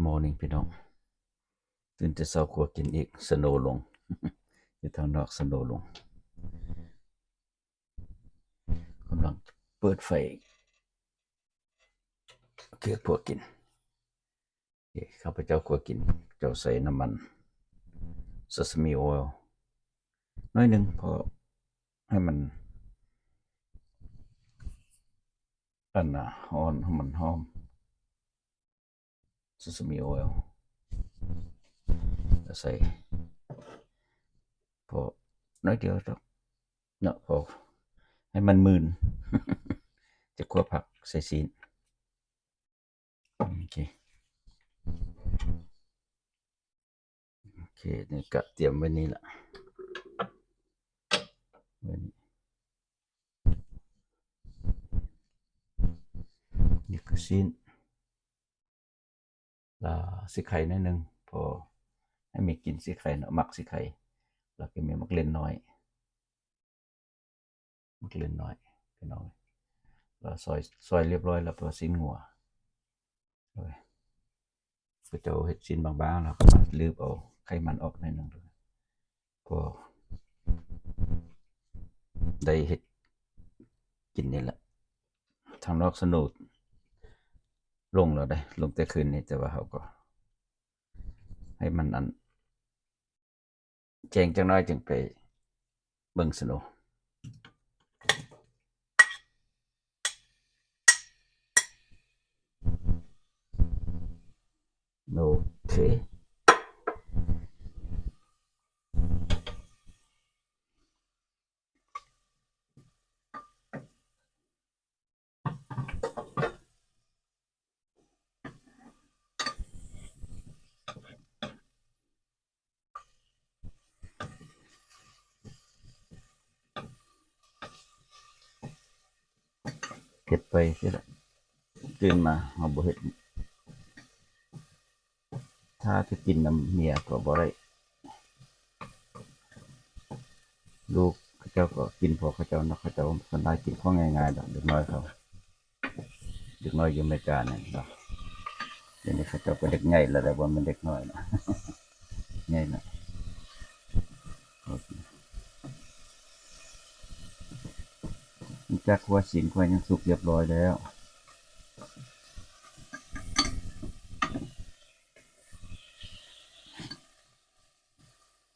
Morning ພີ່ນ້ອງ, ຕື່ນແຕ່ເຊົ້າຄົວກິນອີກ ສະໂນລົງ ຢູ່ທາງນອກສະໂນລົງ. ກຳລັງເປີດໄຟ ເຄືອຄົວກິນ. ໂອເຄ ຂ້າພະເຈົ້າຄົວກິນ ເຈົ້າໃສ່ນ້ຳມັນ Sesame oil ໜ້ອຍໜຶ່ງ ພໍໃຫ້ມັນ ອັນນ່າ ຮ້ອນ ໃຫ້ມັນຫອມ. Sesame oil ໃສ່ພໍໜ້ອຍດຽວດອກເນາະ ພໍໃຫ້ມັນມື່ນ ຈະຂົ້ວຜັກໃສ່ຊີ້ນ. ໂອເຄ ໂອເຄ ນີ້ກະຕຽມໄວ້ນີ້ລະ ໄວ້ນີ້ ນີ້ຄືຊີ້ນ ລະຊິໄຂ່ໜ້ອຍໜຶ່ງ ພໍໃຫ້ມີກິ່ນຊິໄຂ່ເນາະ ມັກຊິໄຂ່ ລະກະມີໝາກເລັ່ນນ້ອຍ ໝາກເລັ່ນນ້ອຍ ພີ່ນ້ອງ ລະຊອຍ ຊອຍລຽບຮ້ອຍລະ ພໍຊີ້ນງົວ ເຂົາເຈົ້າເຮັດຊີ້ນບາງໆ ລະກະມາລືບເອົາໄຂມັນອອກໜ້ອຍໜຶ່ງ ພໍໄດ້ເຮັດກິນນີ້ລະ. ທາງນອກສະໂນລົງແລ້ວເດ້ ລົງແຕ່ຄືນນີ້ ແຕ່ວ່າເຮົາກໍໃຫ້ມັນອັນ ແຈ້ງຈັກໜ້ອຍຈຶ່ງໄປເບິ່ງສະໂນ. ໂອເຄ ເຮັດໄປຊີ້ລະ ຕື່ນມາເຮົາບໍ່ເຮັດ ຖ້າຈະກິນນຳເມຍກໍບໍ່ໄດ້ ລູກເຂົາເຈົ້າກໍກິນ ເພາະເຂົາເຈົ້າເນາະ ເຂົາເຈົ້າສ່ວນຫຼາຍກິນຂອງງ່າຍໆດອກ ເດັກນ້ອຍເຂົາ ເດັກນ້ອຍຢູ່ອາເມລິການັ້ນເນາະ ດຽວນີ້ເຂົາເຈົ້າກໍເດັກໃຫຍ່ແລ້ວເດ້ ບໍ່ແມ່ນເດັກນ້ອຍເນາະ ໃຫຍ່ແລ້ວ. ໂອເຄ ຈາກຄົວຊີ້ນຂ້ອຍຍັງສຸກລຽບຮ້ອຍແລ້ວ.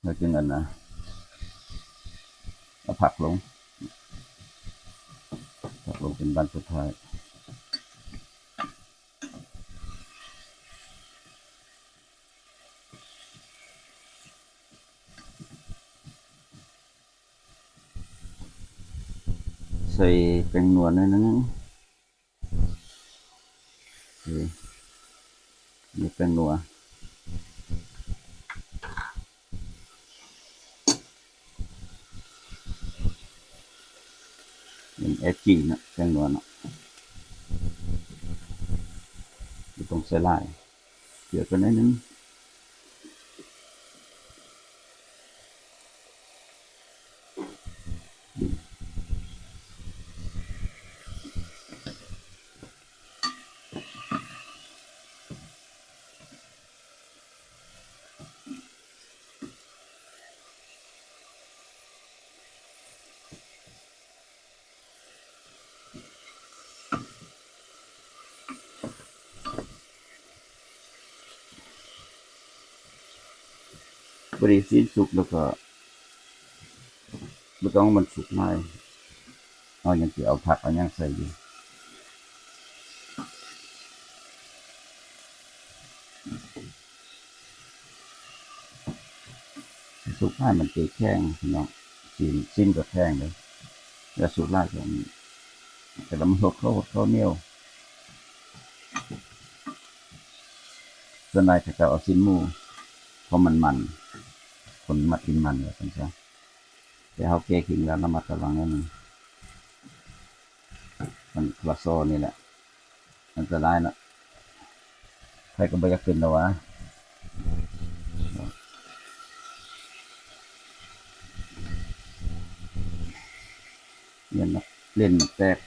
ແລ້ວຈຶ່ງອັນນະ ເອົາຜັກລົງ ຜັກລົງເປັນບານສຸດທ້າຍ ໃສ່ແປ້ງນົວໜ້ອຍໜຶ່ງ. ໂອເຄ ນີ້ແປ້ງນົວ ເປັນເອັສຈີເນາະ ແປ້ງນົວເນາະ ບໍ່ຕ້ອງໃສ່ຫຼາຍ ເກືອກໍໜ້ອຍໜຶ່ງ. ພໍດີຊີ້ນສຸກແລ້ວກໍບໍ່ຕ້ອງໃຫ້ມັນສຸກຫຼາຍ ເຮົາຍັງຊິເອົາຜັກເອົາຫຍັງໃສ່ຢູ່. ສຸກຫຼາຍມັນຈະແຂງພີ່ນ້ອງ ຊີ້ນ ຊີ້ນກໍແຂງເດ້ ແລ້ວສຸກຫຼາຍກໍ ແຕ່ລະມັນຫົດເຂົ້າ ຫົດເຂົ້າໜຽວ. ສ່ວນຫຼາຍເຂົາເຈົ້າເອົາຊີ້ນໝູ ເພາະມັນມັນ ຄົນມັກກິນມັນວ່າຊັ້ນຊະ. ແຕ່ເຮົາແກ່ກິນແລ້ວລະມັດລະວັງໜ້ອຍໜຶ່ງ ມັນຄົນລະຊໍນີ້ແຫຼະ ອັນຕະລາຍເນາະ ໃຜກໍບໍ່ຢາກເປັນດອກຫວາ ຢ້ານເຫຼັ້ນແຕກ.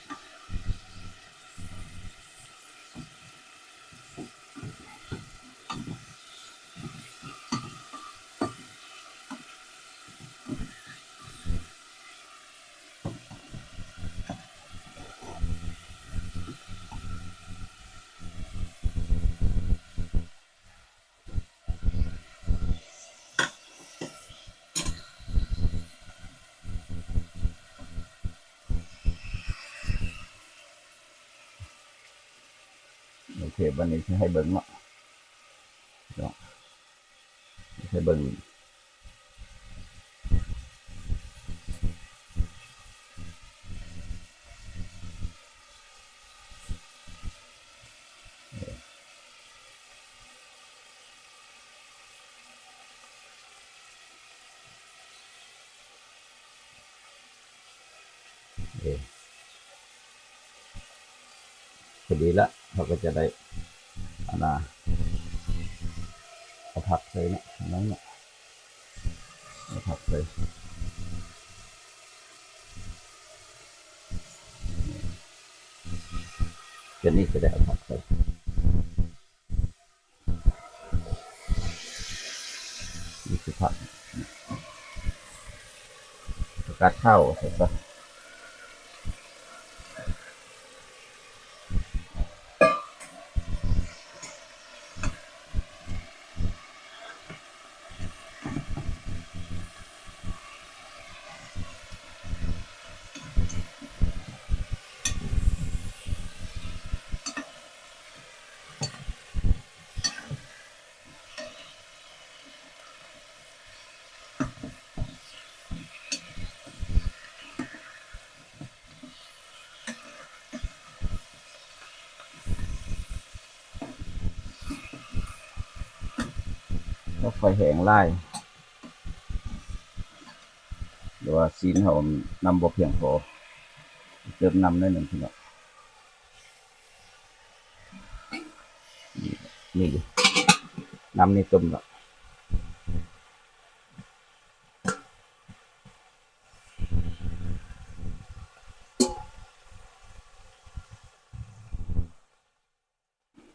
ໂອ ໂອເຄ ບັດນີ້ຊິໃຫ້ເບິ່ງເນາະ ເນາະ ໃຫ້ເບິ່ງ. ເອີ ພໍດີລະ ເຮົາກໍຈະໄດ້ ອັນນ່າ ເອົາຜັກໃສ່ເນາະ ນ້ອຍເນາະ ເອົາຜັກໃສ່ ຈາກນີ້ກໍໄດ້ເອົາຜັກໃສ່. ນີ້ຄືຜັກ ຜັກກາດຂາວ ໃສ່ຊະ. ຖ້າໄຟແຮງຫຼາຍ ຫຼືວ່າຊີ້ນເຮົານ້ຳບໍ່ພຽງພໍ ເຕີມນ້ຳໜ້ອຍໜຶ່ງ ພີ່ນ້ອງ. ນີ້ ນີ້ ນ້ຳນີ້ຕົ້ມແລ້ວ.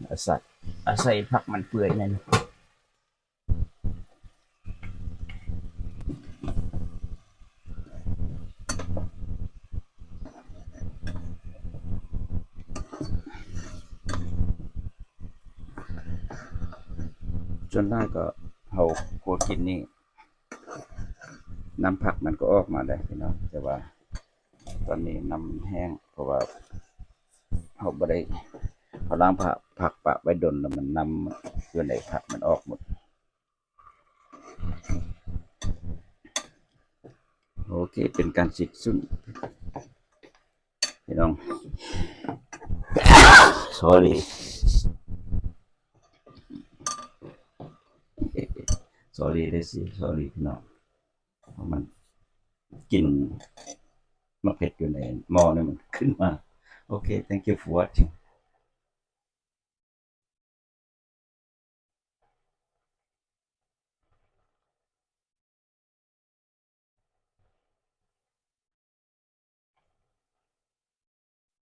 ອາໄສ ອາໄສຜັກມັນເປື່ອຍແນ່ນອນ. ສ່ວນຫຼາຍກໍເຮົາຂົ້ວກິນນີ້ ນ້ຳຜັກມັນກໍອອກມາແລ້ວພີ່ນ້ອງ ແຕ່ວ່າຕອນນີ້ນ້ຳແຫ້ງ ເພາະວ່າເຮົາບໍ່ໄດ້ ເຮົາລ້າງຜັກ ຜັກປະໄວ້ດົນແລ້ວ ມັນ ນ້ຳຢູ່ໃນຜັກມັນອອກໝົດ. ໂອເຄ ເປັນການສິ້ນສຸດພີ່ນ້ອງ sorry sorry ເດີ sorry ພີ່ນ້ອງ ເພາະມັນກິ່ນໝາກເຜັດຢູ່ໃນໝໍ້ນີ້ມັນຂຶ້ນມາ. ໂອເຄ thank you for watching.